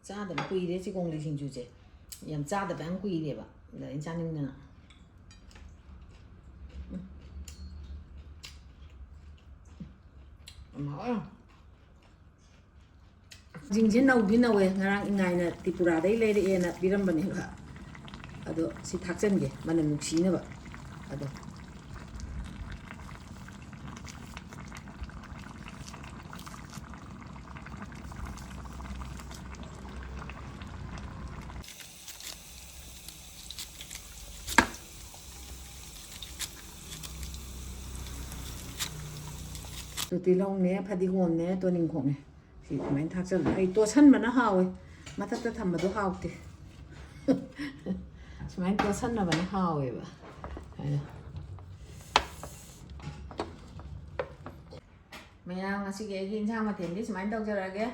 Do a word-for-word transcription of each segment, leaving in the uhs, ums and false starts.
ꯆꯥꯗꯕ ꯀꯨꯏꯔꯦ ꯆꯤꯒꯣꯡꯂꯩ ꯁꯤꯡꯖꯨꯁꯦ꯫ ꯌꯥꯝ ꯆꯥꯗꯕ ꯌꯥꯝ ꯀꯨꯏꯔꯦꯕ꯫ ꯑꯗ ꯑꯩꯅ ꯆꯥꯅꯤꯡꯗꯅ꯫ ꯎꯝ꯫ ꯌꯥꯝ ꯍꯥꯎꯋꯦ꯫ ꯁꯤꯡꯁꯦ ꯅꯧꯗꯤ ꯅꯧꯋꯦ꯫ ꯉꯔꯥꯡ ꯏꯉꯥꯏꯅ ꯇ꯭ꯔꯤꯄꯨꯔꯥꯗꯩ ꯂꯩꯔꯛꯑꯦꯅ ꯄꯤꯔꯝꯕꯅꯦꯕ꯫ ꯑꯗꯣ ꯁꯤ ꯊꯥꯛꯆꯟꯒꯦ, ꯃꯅꯝ ꯅꯨꯡꯁꯤꯅꯕ꯫ ꯑꯗꯣ ꯑꯗꯨ ꯇꯤꯜꯍꯧꯅꯦ, ꯐꯗꯤꯒꯣꯝꯅꯦ, ꯇꯣꯅꯤꯡꯈꯣꯛꯅꯦ꯫ ꯁꯤ ꯑꯗꯨꯃꯥꯏꯅ ꯊꯥꯛꯆꯜꯂꯣ꯫ ꯑꯩ ꯇꯣꯠꯁꯟꯕꯅ ꯍꯥꯎꯋꯦ, ꯃꯊꯛꯇ ꯊꯝꯕꯗꯣ ꯍꯥꯎꯇꯦ꯫ ꯁꯨꯃꯥꯏꯅ ꯇꯣꯠꯁꯟꯅꯕꯅ ꯍꯥꯎꯋꯦꯕ꯫ ꯑꯗꯣ ꯃꯌꯥꯝ, ꯉꯁꯤꯒꯤ ꯑꯩꯒꯤ ꯏꯟꯁꯥꯡ ꯃꯊꯦꯜꯗꯤ ꯁꯨꯃꯥꯏꯅ ꯇꯧꯖꯔꯛꯑꯒꯦ꯫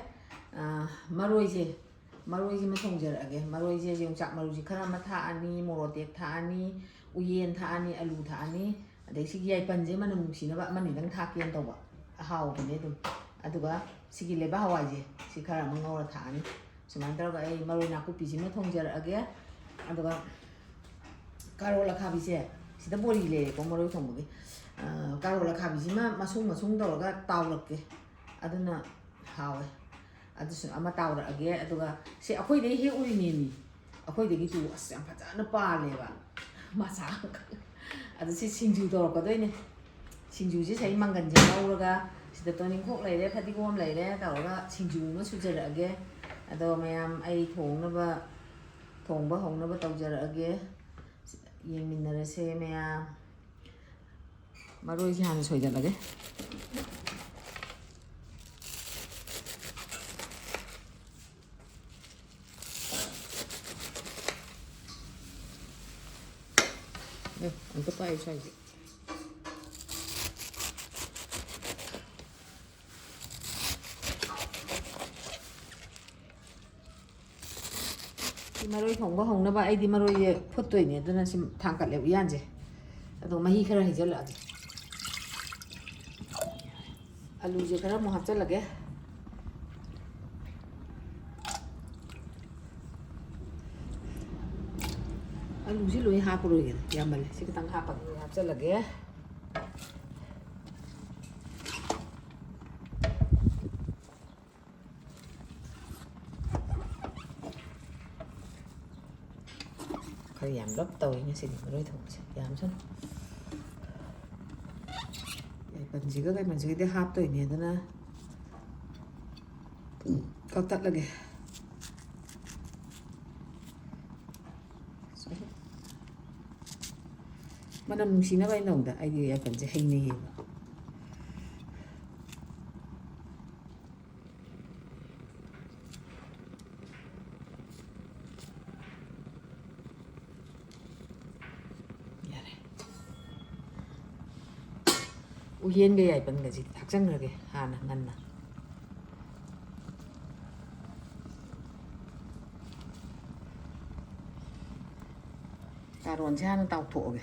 ꯑꯥ, ꯃꯔꯣꯏꯁꯦ, ꯃꯔꯣꯏꯁꯤꯃ ꯊꯣꯡꯖꯔꯛꯑꯒꯦ꯫ ꯃꯔꯣꯏꯁꯦ ꯌꯣꯡꯆꯥꯛ ꯃꯔꯨꯁꯤ ꯈꯔ ꯑꯃ ꯊꯥꯛꯑꯅꯤ, ꯃꯣꯔꯣꯛ ꯑꯇꯦꯛ ꯊꯥꯛꯑꯅꯤ, ꯎꯌꯦꯟ ꯊꯥꯛꯑꯅꯤ, ꯑꯂꯨ ꯊꯥꯛꯑꯅꯤ, ꯑꯗꯩ ꯁꯤꯒꯤ ꯌꯥꯏꯄꯟꯁꯦ ꯃꯅꯝ ꯅꯨꯡꯁꯤꯅꯕ ꯑꯃꯅꯤꯗꯪ ꯊꯥꯛꯀꯦꯅ ꯇꯧꯕ, ꯑꯍꯥꯎꯕꯅꯦ ꯑꯗꯨꯝ꯫ ꯑꯗꯨꯒ ꯁꯤꯒꯤ ꯂꯩꯕꯥꯛ ꯍꯋꯥꯏꯁꯦ, ꯁꯤ ꯈꯔ ꯑꯃ ꯉꯧꯔ ꯊꯥꯛꯑꯅꯤ꯫ ꯁꯨꯃꯥꯏꯅ ꯇꯧꯔꯒ ꯑꯩ ꯃꯔꯣꯏ ꯅꯥꯀꯨꯞꯄꯤꯁꯤꯃ ꯊꯣꯡꯖꯔꯛꯑꯒꯦ꯫ ꯑꯗꯨꯒ ꯀꯥꯔꯣꯠ ꯑꯈꯥꯕꯤꯁꯦ, ꯁꯤꯗ ꯕꯣꯔꯤ ꯂꯩꯔꯦꯀꯣ ꯃꯔꯣꯏ ꯊꯣꯡꯕꯒꯤ꯫ ꯑꯥ, ꯀꯥꯔꯣꯠ ꯑꯈꯥꯕꯤꯁꯤꯃ ꯃꯁꯨꯡ ꯃꯁꯨꯡ ꯇꯧꯔꯒ ꯇꯥꯎꯔꯛꯀꯦ꯫ ꯑꯗꯨꯅ ꯍꯥꯎꯋꯦ꯫ ꯑꯗꯨꯁꯨ ꯑꯃ ꯇꯥꯎꯔꯛꯑꯒꯦ꯫ ꯑꯗꯨꯒ ꯁꯤ ꯑꯩꯈꯣꯏꯗꯩ ꯍꯦꯛꯎꯔꯤꯅꯦꯃꯤ꯫ ꯑꯩꯈꯣꯏꯗꯒꯤ ꯇꯨ ꯑꯁ ꯌꯥꯝ ꯐꯖꯅ ꯄꯥꯜꯂꯦꯕ ꯃꯁꯥ꯫ ꯑꯗꯨ ꯁꯤ ꯁꯤꯡꯖꯨ ꯇꯧꯔꯛꯀꯗꯣꯏꯅꯦ꯫ ꯁꯤꯡꯖꯨꯁꯦ ꯁꯤ ꯃꯪꯒꯟꯁꯦ ꯉꯧꯔꯒ ꯁꯤꯗ ꯇꯣꯅꯤꯡꯈꯣꯛ ꯂꯩꯔꯦ, ꯐꯗꯤꯒꯣꯝ ꯂꯩꯔꯦ ꯇꯧꯔꯒ ꯁꯤꯡꯖꯨ ꯑꯃ ꯁꯨꯖꯔꯛꯑꯒꯦ꯫ ꯑꯗꯣ ꯃꯌꯥꯝ ꯑꯩ ꯊꯣꯡꯅꯕ, ꯊꯣꯡꯕ ꯍꯧꯅꯕ ꯇꯧꯖꯔꯛꯑꯒꯦ꯫ ꯌꯦꯡꯃꯤꯟꯅꯔꯁꯦ ꯃꯌꯥꯝ꯫ ꯃꯔꯣꯏꯁꯦ ꯍꯥꯟꯅ ꯁꯣꯏꯗꯠꯂꯒꯦ꯫ ꯑꯦ, ꯑꯝꯇ ꯄꯥꯏꯌꯨ ꯁ꯭ꯋꯥꯏꯁꯦ꯫ ꯁꯤ ꯃꯔꯣꯏ ꯊꯣꯡꯕ ꯍꯧꯅꯕ ꯑꯩꯗꯤ ꯃꯔꯣꯏꯁꯦ ꯐꯨꯠꯇꯣꯏꯅꯦ, ꯑꯗꯨꯅ ꯁꯤ ꯊꯥꯡꯀꯠꯂꯦ ꯎꯌꯥꯟꯁꯦ꯫ ꯑꯗꯣ ꯃꯍꯤ ꯈꯔ ꯍꯩꯖꯜꯂꯛꯑꯒꯦ꯫ ꯑꯂꯨꯁꯦ ꯈꯔ ꯑꯃꯨꯛ ꯍꯥꯞꯆꯜꯂꯒꯦ꯫ ꯑꯂꯨꯁꯤ ꯂꯣꯏ ꯍꯥꯞꯄꯔꯣꯏꯒꯦꯗ, ꯌꯥꯝꯃꯜꯂꯦ꯫ ꯁꯤ ꯈꯤꯇꯪ ꯍꯥꯞꯄꯒ ꯂꯣꯏ ꯍꯥꯞꯆꯜꯂꯒꯦ꯫ ꯈꯔ ꯌꯥꯝꯂꯞ ꯇꯧꯏ ꯉꯁꯤꯗꯤ ꯃꯔꯣꯏ ꯊꯣꯡꯕꯁꯦ, ꯌꯥꯝꯁꯅꯨ꯫ ꯌꯥꯏꯄꯟꯁꯤꯒ ꯀꯩꯄꯟꯁꯤꯒꯗꯤ ꯍꯥꯞꯇꯣꯏꯅꯦ, ꯑꯗꯨꯅ ꯀꯛꯊꯠꯂꯒꯦ꯫ ꯃꯅꯝ ꯅꯨꯡꯁꯤꯅꯕ ꯑꯩꯅ ꯇꯧꯕꯗ ꯑꯩꯗꯤ ꯌꯥꯏꯄꯟꯁꯦ ꯍꯩꯅꯩꯌꯦꯕ꯫ ꯌꯥꯔꯦ꯫ ꯎꯌꯦꯟꯒ ꯌꯥꯏꯄꯟꯒꯁꯤ ꯊꯥꯛꯆꯟꯈ꯭ꯔꯒꯦ ꯍꯥꯟꯅ ꯉꯟꯅ꯫ ꯀꯥꯔꯣꯟꯁꯦ ꯍꯥꯟꯅ ꯇꯥꯎꯊꯣꯛꯑꯒꯦ꯫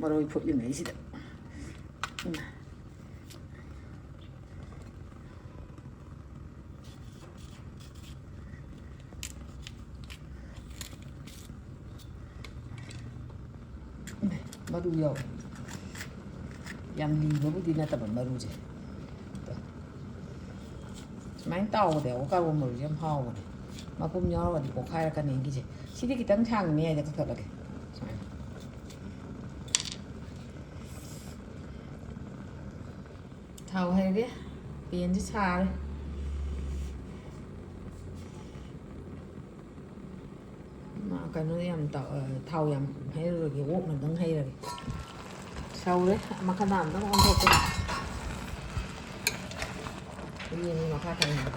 ꯃꯔꯣꯏ ꯐꯨꯠꯂꯤꯉꯩꯁꯤꯗ꯫ ꯃꯔꯨ ꯌꯥꯎꯋꯦ꯫ ꯌꯥꯝ ꯂꯤꯕꯕꯨꯗꯤ ꯅꯠꯇꯕ ꯃꯔꯨꯁꯦ꯫ ꯁꯨꯃꯥꯏꯅ ꯇꯥꯎꯕꯗ ꯌꯥꯎꯕ ꯀꯥꯔꯕꯣ ꯃꯔꯨꯁꯦ ꯌꯥꯝ ꯍꯥꯎꯕꯅꯦ꯫ ꯃꯄꯨꯝ ꯌꯥꯎꯔꯒꯗꯤ ꯄꯣꯛꯈꯥꯏꯔꯛꯀꯅꯤ ꯑꯩꯒꯤꯁꯦ꯫ ꯁꯤꯗꯤ ꯈꯤꯇꯪ ꯁꯥꯡꯅ ꯃꯌꯥꯏꯗ ꯀꯛꯊꯠꯂꯒꯦ꯫ ꯁꯨꯃꯥꯏꯅ꯫ ꯊꯥꯎ ꯍꯩꯔꯦ꯫ ꯄꯦꯟꯁꯦ ꯁꯥꯔꯦ꯫ ꯃꯥ ꯀꯩꯅꯣ ꯌꯥꯝ ꯇꯧ-, ꯑ, ꯊꯥꯎ ꯌꯥꯝ ꯍꯩꯔꯔꯣꯏꯒꯦ, ꯑꯣꯛꯅꯗꯪ ꯍꯩꯔꯒꯦ꯫ ꯁꯧꯔꯦ, ꯃꯈꯥ ꯗꯥꯝꯗꯪ ꯑꯣꯟꯊꯣꯛꯀꯦ꯫ ꯌꯦꯡꯉꯤ ꯃꯈꯥ ꯊꯪꯕ꯫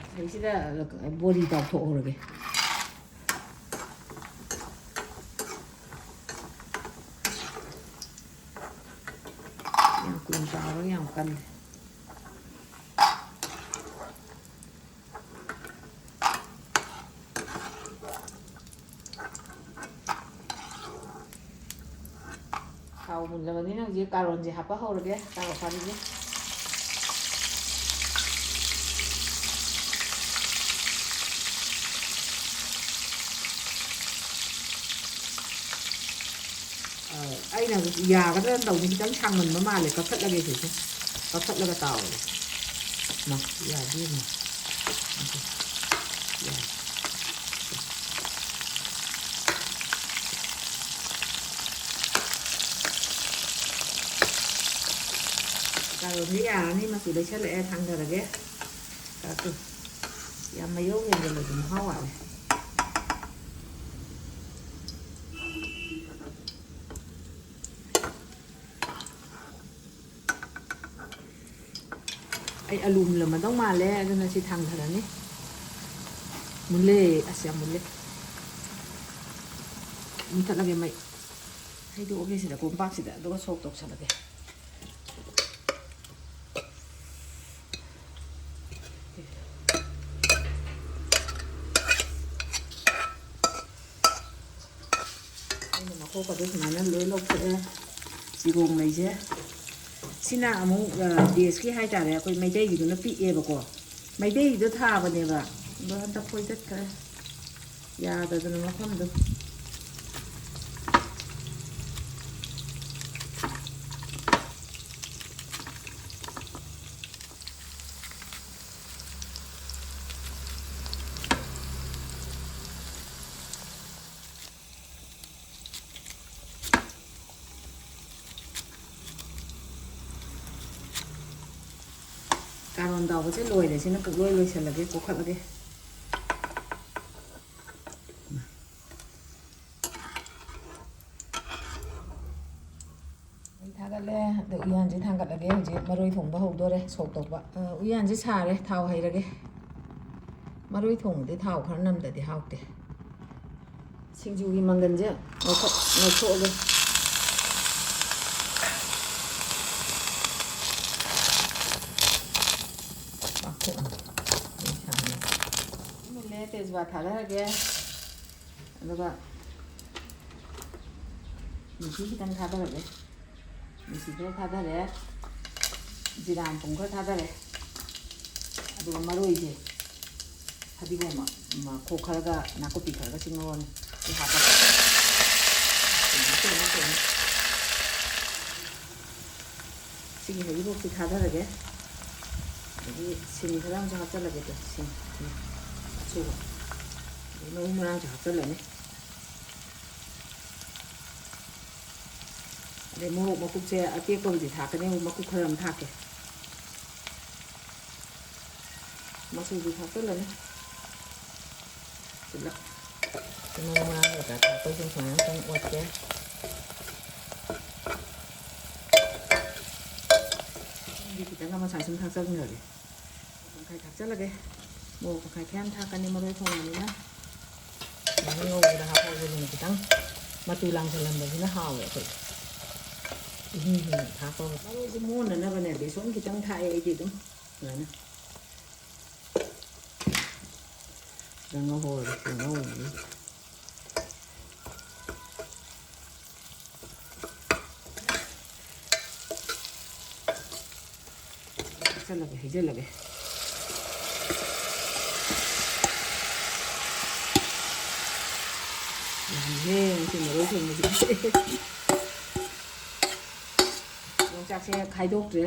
ꯁꯤꯗꯩꯁꯤꯗ ꯕꯣꯔꯤ ꯇꯥꯎꯊꯣꯛꯍꯧꯔꯒꯦ꯫ ꯌꯥꯝ ꯀꯨꯏꯅ ꯇꯥꯎꯔꯒ ꯌꯥꯝ ꯀꯜꯂꯦ꯫ ꯃꯨꯜꯂꯕꯅꯤꯅ ꯍꯧꯖꯤꯛ ꯀꯥꯔꯣꯟꯁꯦ ꯍꯥꯞꯄ ꯍꯧꯔꯒꯦ, ꯀꯥꯔꯣꯟ ꯑꯈꯥꯕꯤꯁꯦ꯫ ꯑ, ꯑꯩꯅ ꯌꯥꯒꯗ꯭ꯔꯅ ꯇꯧꯅꯤ, ꯈꯤꯇꯪ ꯁꯥꯡꯃꯟꯕ ꯃꯥꯜꯂꯦ, ꯀꯛꯊꯠꯂꯒꯦ ꯁꯤꯁꯦ, ꯀꯛꯊꯠꯂꯒ ꯇꯥꯎꯔꯒꯦ꯫ ꯃꯥ, ꯌꯥꯗꯦ, ꯌꯦꯡꯉꯣ꯫ ꯌꯥꯔꯦ꯫ ꯀꯥꯔꯣꯟꯁꯦ ꯌꯥꯔꯅꯤ, ꯃꯆꯨ ꯂꯩꯁꯜꯂꯛꯑꯦ, ꯊꯥꯡꯊꯔꯒꯦ꯫ ꯀꯥꯇꯨ꯫ ꯌꯥꯝ ꯃꯌꯣ ꯍꯦꯟꯖꯜꯂꯁꯨ ꯃꯍꯥꯎ ꯋꯥꯠꯂꯦ꯫ ꯑꯩ ꯑꯂꯨ ꯃꯨꯜꯂꯝꯃꯗꯧ ꯃꯥꯜꯂꯦ, ꯑꯗꯨꯅ ꯁꯤ ꯊꯥꯡꯊꯔꯅꯤ꯫ ꯃꯨꯜꯂꯦ, ꯑꯁ, ꯌꯥꯝ ꯃꯨꯜꯂꯦ꯫ ꯃꯨꯊꯠꯂꯒꯦ ꯃꯩ꯫ ꯍꯩꯗꯣꯛꯑꯒꯦ ꯁꯤꯗ, ꯀꯣꯝꯄꯥꯛꯁꯤꯗ, ꯑꯗꯨꯒ ꯁꯣꯛ ꯇꯧꯁꯜꯂꯒꯦ꯫ ꯑꯩꯅ ꯃꯈꯣꯛꯀꯗꯣ ꯁꯨꯃꯥꯏꯅ ꯂꯣꯏ ꯂꯧꯊꯣꯛꯑꯦ꯫ ꯆꯤꯒꯣꯡ ꯂꯩꯁꯦ꯫ ꯁꯤꯅ ꯑꯃꯨꯛ, ꯑ, ꯗꯦꯁꯀꯤ ꯍꯥꯏꯇꯥꯔꯦ, ꯑꯩꯈꯣꯏ ꯃꯩꯇꯩꯒꯤꯗꯨꯅ ꯄꯤꯛꯑꯦꯕꯀꯣ꯫ ꯃꯩꯇꯩꯒꯤꯗꯣ ꯊꯥꯕꯅꯦꯕ, ꯑꯗꯣ ꯍꯟꯗꯛ ꯐꯣꯏꯗꯠꯈ꯭ꯔꯦ꯫ ꯌꯥꯗꯗꯅ ꯃꯐꯝꯗꯣ꯫ ꯀꯥꯔꯣꯟ ꯇꯥꯎꯕꯁꯦ ꯂꯣꯏꯔꯦ꯫ ꯁꯤꯅ ꯄꯨꯡꯂꯣꯏ ꯂꯣꯏꯁꯤꯜꯂꯒꯦ, ꯀꯣꯛꯈꯠꯂꯒꯦ꯫ ꯃꯩ ꯊꯥꯒꯠꯂꯦ꯫ ꯑꯗꯣ ꯎꯌꯥꯟꯁꯦ ꯊꯥꯡꯒꯠꯂꯒꯦ꯫ ꯍꯧꯖꯤꯛ ꯃꯔꯣꯏ ꯊꯣꯡꯕ ꯍꯧꯗꯣꯔꯦ, ꯁꯣꯛ ꯇꯧꯕ꯫ ꯑ, ꯎꯌꯥꯟꯁꯦ ꯁꯥꯔꯦ, ꯊꯥꯎ ꯍꯩꯔꯒꯦ꯫ ꯃꯔꯣꯏ ꯊꯣꯡꯕꯗꯤ ꯊꯥꯎ ꯈꯔ ꯅꯝꯗꯗꯤ ꯍꯥꯎꯇꯦ꯫ ꯁꯤꯡꯖꯨꯒꯤ ꯃꯪꯒꯟꯁꯦ ꯂꯧꯊꯣꯛ-, ꯂꯧꯊꯣꯛꯑꯒꯦ꯫ ꯄꯥꯛꯊꯣꯛꯑꯒꯦ꯫ ꯃꯩ ꯁꯥꯍꯜꯂꯒꯦ꯫ ꯃꯨꯜꯂꯦ, ꯇꯦꯖꯄꯥꯠ ꯊꯥꯗꯔꯒꯦ꯫ ꯑꯗꯨꯒ ꯃꯤꯊꯤ ꯈꯤꯇꯪ ꯊꯥꯗꯔꯒꯦ꯫ ꯃꯤꯁꯤ ꯈꯔ ꯊꯥꯗꯔꯦ, ꯖꯤꯔꯥ ꯃꯄꯨꯝ ꯈꯔ ꯊꯥꯗꯔꯦ, ꯑꯗꯨꯒ ꯃꯔꯣꯏꯁꯦ, ꯐꯗꯤꯒꯣꯝ ꯃꯈꯣꯛ ꯈꯔꯒ ꯅꯥꯀꯨꯞꯄꯤ ꯈꯔꯒ ꯆꯤꯡꯉꯧꯔꯅꯤ꯫ ꯁꯤ ꯍꯥꯞꯄꯒ ꯁꯤꯒꯤ ꯍꯔꯤꯕꯣꯞꯁꯤ ꯊꯥꯗꯔꯒꯦ꯫ ꯑꯗꯒꯤ ꯁꯤꯡ ꯈꯔ ꯑꯃꯁꯨ ꯍꯥꯞꯆꯜꯂꯒꯦ꯫ ꯇꯨ, ꯁꯤꯡ, ꯁꯤꯡ ꯑꯁꯨꯕ, ꯑꯗꯩ ꯃꯔꯨ ꯃꯔꯥꯡꯁꯨ ꯍꯥꯞꯆꯜꯂꯅꯤ꯫ ꯑꯗꯩ ꯃꯣꯔꯣꯛ ꯃꯀꯨꯞꯁꯦ ꯑꯇꯦꯛꯄꯕꯨꯗꯤ ꯊꯥꯛꯀꯅꯤ, ꯃꯀꯨꯞ ꯈꯔ ꯑꯃ ꯊꯥꯛꯀꯦ꯫ ꯃꯆꯨꯁꯨ ꯊꯥꯛꯆꯜꯂꯅꯤ꯫ ꯄꯨꯂꯞ ꯃꯔꯨ ꯃꯔꯥꯡ ꯀꯩꯀꯥ ꯊꯥꯛꯄꯁꯨ ꯁꯨꯃꯥꯏꯅ ꯑꯃꯨꯛꯇꯪ ꯑꯣꯠꯀꯦ꯫ ꯈꯤꯇꯪ ꯑꯃ ꯁꯨꯃꯥꯏ ꯁꯨꯝ ꯊꯥꯛꯆꯟꯈ꯭ꯔꯒꯦ꯫ ꯇꯪꯈꯥꯏ ꯊꯥꯛꯆꯜꯂꯒꯦ꯫ ꯃꯣꯔꯣꯛ ꯇꯪꯈꯥꯏ ꯈꯔ ꯌꯥꯝ ꯊꯥꯛꯀꯅꯤ, ꯃꯔꯣꯏ ꯊꯣꯡꯕꯅꯤꯅ꯫ ꯁꯨꯃꯥꯏꯅ ꯉꯧꯕꯗ ꯍꯥꯞꯍꯧꯕꯁꯤꯅ ꯈꯤꯇꯪ ꯃꯆꯨ ꯂꯥꯡꯁꯜꯍꯟꯕꯁꯤꯅ ꯍꯥꯎꯋꯦ ꯑꯩꯈꯣꯏ꯫ ꯏꯍꯤꯡ ꯍꯤꯡꯅ ꯊꯥꯛꯄ ꯃꯔꯣꯏꯁꯦ ꯃꯨꯟꯅꯅꯕꯅꯦ ꯕꯦꯁꯣꯟ ꯈꯤꯇꯪ ꯊꯥꯛꯑꯦ ꯑꯩꯗꯤ ꯑꯗꯨꯝ꯫ ꯁꯨꯃꯥꯏꯅ ꯈꯤꯇꯪ ꯉꯧꯍꯧꯔꯒꯦ꯫ ꯁꯤ ꯉꯧꯕꯁꯤ ꯍꯩꯖꯜꯂꯒꯦ, ꯍꯩꯖꯜꯂꯒꯦ꯫ ꯌꯥꯝꯃꯤꯍꯦ ꯉꯁꯤ ꯃꯔꯣꯏ ꯊꯣꯡꯕꯁꯤꯗꯤ꯫ ꯌꯣꯡꯆꯥꯛꯁꯦ ꯈꯥꯏꯗꯣꯛꯇ꯭ꯔꯦ,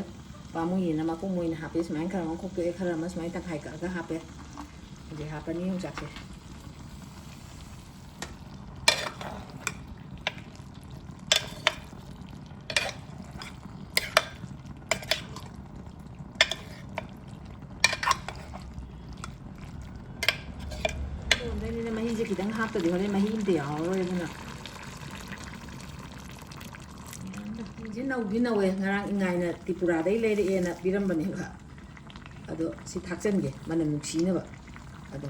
ꯄꯥꯝꯃꯨꯏꯌꯦꯅ ꯃꯀꯨꯝ ꯑꯣꯏꯅ ꯍꯥꯞꯄꯦ꯫ ꯁꯨꯃꯥꯏꯅ ꯈꯔ ꯑꯃ ꯈꯣꯛꯇꯣꯛꯑꯦ, ꯈꯔ ꯑꯃ ꯁꯨꯃꯥꯏꯅ ꯇꯪꯈꯥꯏ ꯀꯛꯑꯒ ꯍꯥꯞꯄꯦ꯫ ꯍꯧꯖꯤꯛ ꯍꯥꯞꯄꯅꯤ ꯌꯣꯡꯆꯥꯛꯁꯦ꯫ ꯑꯗꯨꯅ ꯃꯍꯤꯁꯦ ꯈꯤꯇꯪ ꯍꯥꯞꯇꯗꯤ ꯍꯣꯔꯦꯟ ꯃꯍꯤ ꯑꯝꯇ ꯌꯥꯎꯔꯔꯣꯏ꯫ ꯑꯗꯨꯅ ꯁꯤ ꯅꯧꯗꯤ ꯅꯧꯋꯦ, ꯉꯔꯥꯡ ꯏꯉꯥꯏꯅ ꯇ꯭ꯔꯤꯄꯨꯔꯥꯗꯩ ꯂꯩꯔꯛꯑꯦꯅ ꯄꯤꯔꯝꯕꯅꯦꯕ꯫ ꯑꯗꯣ ꯁꯤ ꯊꯥꯛꯆꯟꯒꯦ, ꯃꯅꯝ ꯅꯨꯡꯁꯤꯅꯕ꯫ ꯑꯗꯣ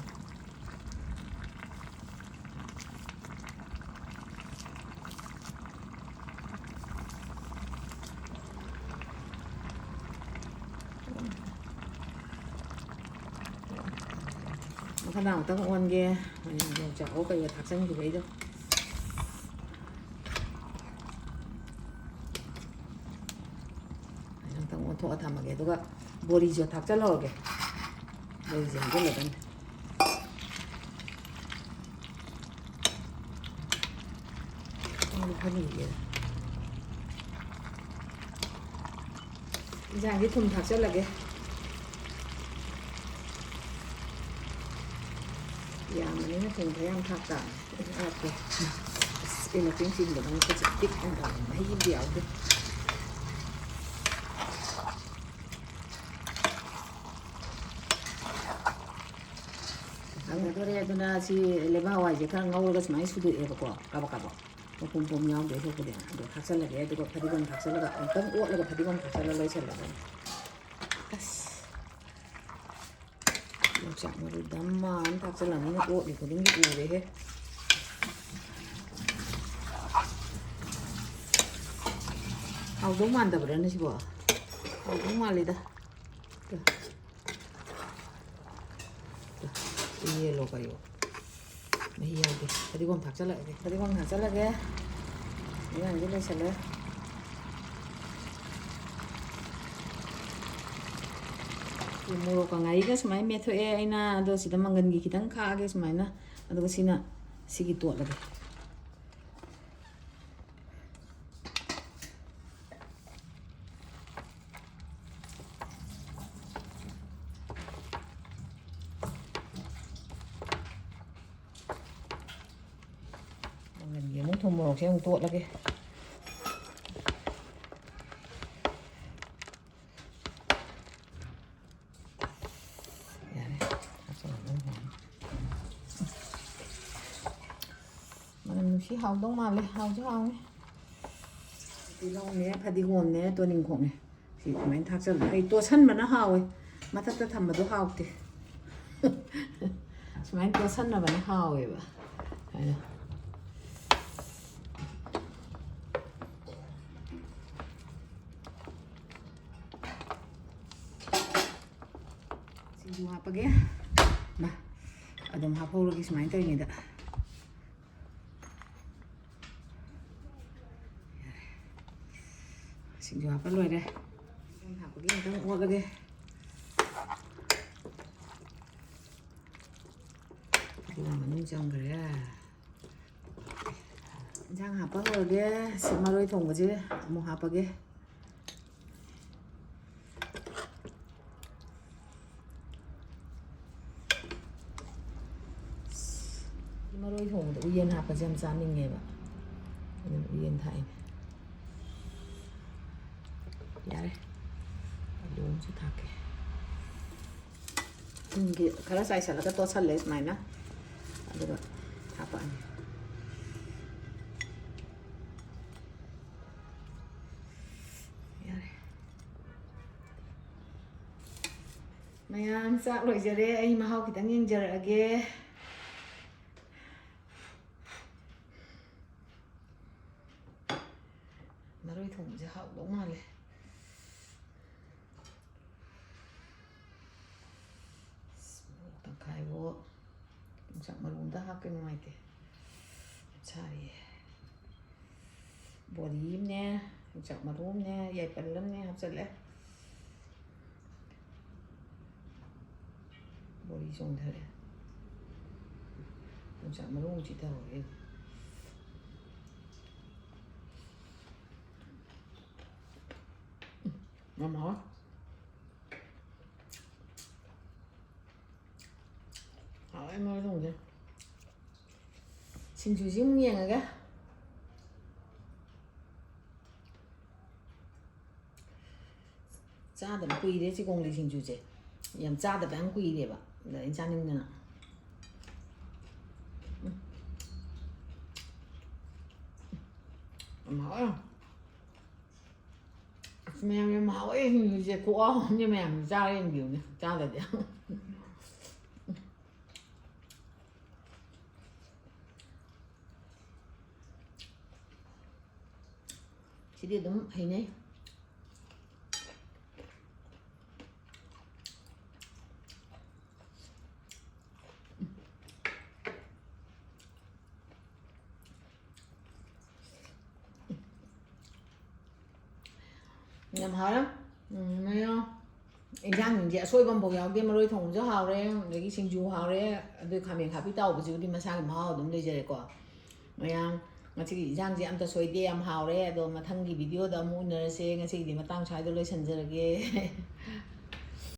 ꯃꯈꯥꯗ ꯑꯃꯨꯛꯇꯪ ꯑꯣꯟꯒꯦ꯫ ꯌꯣꯡꯆꯥꯛ ꯑꯣ ꯀꯩꯒ ꯊꯥꯛꯆꯟꯈꯤꯕꯩꯗꯣ꯫ ꯊꯝꯃꯒꯦ, ꯑꯗꯨꯒ ꯕꯣꯔꯤꯁꯨ ꯊꯥꯛꯆꯜꯍꯧꯔꯒꯦ꯫ ꯕꯣꯔꯤꯁꯦ ꯍꯩꯖꯜꯂꯗꯝꯅꯤ꯫ ꯑꯩ ꯐꯅꯤꯒꯦ꯫ ꯏꯟꯖꯥꯡꯁꯦ ꯊꯨꯝ ꯊꯥꯛꯆꯜꯂꯒꯦ꯫ ꯌꯥꯝꯕꯅꯤꯅ ꯊꯨꯝ ꯈꯔ ꯌꯥꯝ ꯊꯥꯛ ꯇꯥꯕꯅꯤ꯫ ꯑꯩ ꯍꯥꯞꯀꯦ꯫ ꯑꯁ, ꯑꯩ ꯃꯆꯤꯟ ꯆꯤꯡꯕꯗ ꯃꯈꯨꯠꯁꯦ ꯄꯤꯛ ꯍꯥꯏꯅ ꯇꯧꯔꯦ꯫ ꯃꯍꯤ ꯑꯝꯇ ꯌꯥꯎꯗꯦ꯫ ꯀꯪꯒꯗꯣꯔꯦ꯫ ꯑꯗꯨꯅ ꯁꯤ ꯂꯩꯕꯥꯛ ꯍꯋꯥꯏꯁꯦ ꯈꯔ ꯉꯧꯔꯒ ꯁꯨꯃꯥꯏꯅ ꯁꯨꯗꯣꯛꯑꯦꯕꯀꯣ, ꯀꯥꯕꯛ ꯀꯥꯕꯛ꯫ ꯃꯄꯨꯝ ꯄꯨꯝ ꯌꯥꯎꯗꯣꯏ ꯁꯔꯨꯛꯄꯨꯗꯤ꯫ ꯑꯗꯣ ꯊꯥꯛꯆꯜꯂꯒꯦ, ꯑꯗꯨꯒ ꯐꯗꯤꯒꯣꯝ ꯊꯥꯛꯆꯜꯂꯒ, ꯑꯃꯨꯛꯇꯪ ꯑꯣꯠꯂꯒ ꯐꯗꯤꯒꯣꯝ ꯊꯥꯛꯆꯜꯂ ꯂꯣꯏꯁꯜꯂꯗꯕꯅꯤ꯫ ꯑꯁ! ꯌꯣꯡꯆꯥꯛ ꯃꯔꯨ ꯗꯝꯃ ꯑꯃ ꯊꯥꯛꯆꯜꯂꯝꯅꯤꯅ ꯑꯣꯠꯂꯤ ꯈꯨꯗꯤꯡꯒꯤ ꯎꯔꯦꯍꯦ꯫ ꯍꯥꯎꯗꯧ ꯃꯥꯟꯗꯕ꯭ꯔꯥꯅꯦ ꯁꯤꯕꯣ? ꯍꯥꯎꯗꯧ ꯃꯥꯜꯂꯤꯗ꯫ ꯌꯦꯜꯂꯣ ꯀꯔꯤꯑꯣ꯫ ꯃꯍꯤ ꯌꯥꯎꯗꯦ꯫ ꯐꯗꯤꯒꯣꯝ ꯊꯥꯛꯆꯜꯂꯛꯑꯒꯦ꯫ ꯐꯗꯤꯒꯣꯝ ꯊꯥꯛꯆꯜꯂꯒꯦ꯫ ꯏꯟꯖꯥꯡꯁꯦ ꯂꯣꯏꯁꯜꯂꯦ꯫ ꯃꯣꯔꯣꯛꯀ ꯉꯥꯔꯤꯒ ꯁꯨꯃꯥꯏꯅ ꯃꯦꯠꯊꯣꯛꯑꯦ ꯑꯩꯅ꯫ ꯑꯗꯣ ꯁꯤꯗ ꯃꯪꯒꯟꯒꯤ ꯈꯤꯇꯪ ꯈꯥꯛꯑꯒꯦ ꯁꯨꯃꯥꯏꯅ꯫ ꯑꯗꯨꯒ ꯁꯤꯅ, ꯁꯤꯒꯤ ꯇꯣꯠꯂꯒꯦ꯫ ꯃꯪꯒꯟꯒꯤ ꯑꯃꯨꯛ ꯊꯨꯝ ꯃꯣꯔꯣꯛꯁꯦ ꯑꯃꯨꯛ ꯇꯣꯠꯂꯒꯦ꯫ ꯌꯥꯔꯦ, ꯍꯥꯞꯆꯜꯂꯝꯕꯅ ꯐꯔꯦ꯫ ꯃꯅꯝ ꯅꯨꯡꯁꯤ, ꯍꯥꯎꯗꯧ ꯃꯥꯜꯂꯦ, ꯍꯥꯎꯁꯨ ꯍꯥꯎꯅꯤ꯫ ꯇꯤꯜꯍꯧꯅꯦ, ꯐꯗꯤꯒꯣꯝꯅꯦ, ꯇꯣꯅꯤꯡꯈꯣꯛꯅꯦ꯫ ꯁꯤ ꯁꯨꯃꯥꯏꯅ ꯊꯥꯛꯆꯜꯂꯣ꯫ ꯑꯩ ꯇꯣꯠꯁꯟꯕꯅ ꯍꯥꯎꯋꯦ, ꯃꯊꯛꯇ ꯊꯝꯕꯗꯣ ꯍꯥꯎꯇꯦ꯫ ꯁꯨꯃꯥꯏꯅ ꯇꯣꯠꯁꯟꯅꯕꯅ ꯍꯥꯎꯋꯦꯕ꯫ ꯑꯗꯣ ꯁꯤꯡꯖꯨ ꯍꯥꯞꯄꯒꯦ꯫ ꯃꯥ, ꯑꯗꯨꯝ ꯍꯥꯞꯍꯧꯔꯒꯦ ꯁꯨꯃꯥꯏꯅ ꯇꯧꯔꯤꯉꯩꯗ꯫ ꯁꯤꯡꯖꯨ ꯍꯥꯞꯄ ꯂꯣꯏꯔꯦ꯫ ꯍꯥꯞꯄꯒꯤ ꯑꯃꯨꯛꯇꯪ ꯑꯣꯠꯂꯒꯦ꯫ ꯑꯗꯨꯒ ꯃꯅꯨꯡ ꯆꯪꯈ꯭ꯔꯦ꯫ ꯏꯟꯁꯥꯡ ꯍꯥꯞꯄ ꯍꯧꯔꯒꯦ꯫ ꯁꯤ ꯃꯔꯣꯏ ꯊꯣꯡꯕꯁꯦ ꯑꯃꯨꯛ ꯍꯥꯞꯄꯒꯦ꯫ ꯃꯔꯣꯏ ꯊꯣꯡꯕꯗ ꯎꯌꯦꯟ ꯍꯥꯞꯄꯁꯦ ꯌꯥꯝ ꯆꯥꯅꯤꯡꯉꯦꯕ, ꯑꯗꯨꯅ ꯎꯌꯦꯟ ꯊꯥꯛꯏꯅꯦ꯫ ꯌꯥꯔꯦ, ꯑꯂꯨ ꯑꯃꯁꯨ ꯊꯥꯛꯀꯦ꯫ ꯊꯨꯝꯒꯤ ꯈꯔ ꯆꯥꯏꯁꯤꯜꯂꯒ ꯇꯣꯠꯁꯜꯂꯦ ꯁꯨꯃꯥꯏꯅ, ꯑꯗꯨꯒ ꯍꯥꯞꯄꯛꯑꯅꯤ꯫ ꯌꯥꯔꯦ꯫ ꯃꯌꯥꯝ, ꯆꯥꯛ ꯂꯣꯏꯖꯔꯦ꯫ ꯑꯩ ꯃꯍꯥꯎ ꯈꯤꯇꯪ ꯌꯦꯡꯖꯔꯛꯑꯒꯦ꯫ ꯃꯔꯣꯏ ꯊꯣꯡꯕꯁꯦ ꯍꯥꯎꯗꯧ ꯃꯥꯜꯂꯦ꯫ ꯑꯁ, ꯃꯣꯔꯣꯛ ꯇꯪꯈꯥꯏꯕꯨ ꯌꯣꯡꯆꯥꯛ ꯃꯔꯨ ꯑꯝꯇ ꯍꯥꯞꯀꯦ ꯅꯨꯡꯉꯥꯏꯇꯦ꯫ ꯁꯥꯔꯤꯌꯦ꯫ ꯕꯣꯔꯤ ꯑꯃꯅꯦ, ꯌꯣꯡꯆꯥꯛ ꯃꯔꯨ ꯑꯃꯅꯦ, ꯌꯥꯏꯄꯜ ꯑꯃꯅꯦ ꯍꯥꯞꯆꯜꯂꯦ꯫ ꯕꯣꯔꯤ ꯆꯣꯡꯊꯔꯦ꯫ ꯌꯣꯡꯆꯥꯛ ꯃꯔꯨ ꯑꯃꯨꯛ ꯆꯤꯊꯍꯧꯔꯦ꯫ ꯌꯥꯝ ꯍꯥꯎꯋꯦ꯫ ꯍꯥꯎꯋꯦ ꯃꯔꯣꯏ ꯊꯣꯡꯕꯁꯦ꯫ ꯁꯤꯡꯖꯨꯁꯤ ꯑꯃꯨꯛ ꯌꯦꯡꯉꯒꯦ꯫ ꯆꯥꯗꯕ ꯀꯨꯏꯔꯦ ꯆꯤꯒꯣꯡꯂꯩ ꯁꯤꯡꯖꯨꯁꯦ꯫ ꯌꯥꯝ ꯆꯥꯗꯕ ꯌꯥꯝ ꯀꯨꯏꯔꯦꯕ꯫ ꯑꯗ ꯑꯩ ꯆꯥꯅꯤꯡꯗꯅ꯫ ꯎꯝ꯫ ꯌꯥꯝ ꯍꯥꯎꯋꯦ꯫ ꯑꯁ, ꯃꯌꯥꯝ ꯌꯥꯝ ꯍꯥꯎꯋꯦ ꯁꯤꯡꯖꯨꯁꯦ꯫ ꯈꯨꯍꯥꯎ ꯑꯃꯅꯦ, ꯃꯌꯥꯝꯁꯨ ꯆꯥꯔ ꯌꯦꯡꯕꯤꯌꯨꯅꯦ, ꯆꯥꯗꯗꯤ꯫ ꯁꯤꯗꯤ ꯑꯗꯨꯝ ꯍꯩꯅꯩ꯫ ꯌꯥꯝ ꯍꯥꯎꯔꯦ꯫ ꯎꯝ, ꯃꯌꯥꯝ ꯏꯟꯖꯥꯡꯁꯤꯡꯁꯦ ꯑꯁꯣꯏꯕ ꯑꯃꯐꯥꯎ ꯌꯥꯎꯗꯦ꯫ ꯃꯔꯣꯏ ꯊꯣꯡꯕꯁꯨ ꯍꯥꯎꯔꯦ, ꯑꯗꯒꯤ ꯁꯤꯡꯖꯨ ꯍꯥꯎꯔꯦ, ꯑꯗꯨ ꯈꯥꯃꯦꯟ ꯈꯥꯕꯤ ꯇꯥꯎꯕꯁꯤꯕꯨꯗꯤ ꯃꯁꯥꯒꯤ ꯃꯍꯥꯎ ꯑꯗꯨꯝ ꯂꯩꯖꯔꯦꯀꯣ꯫ ꯃꯌꯥꯝ ꯉꯁꯤꯒꯤ ꯏꯟꯖꯥꯡꯁꯦ ꯑꯝꯇ ꯁꯣꯏꯗꯦ, ꯌꯥꯝ ꯍꯥꯎꯔꯦ꯫ ꯑꯗꯣ ꯃꯊꯪꯒꯤ ꯚꯤꯗꯤꯑꯣꯗ ꯑꯃꯨꯛ ꯎꯅꯔꯁꯦ꯫ ꯉꯁꯤꯒꯤꯗꯤ ꯃꯇꯥꯡ ꯁ꯭ꯋꯥꯏꯗ ꯂꯣꯏꯁꯤꯟꯖꯔꯒꯦ꯫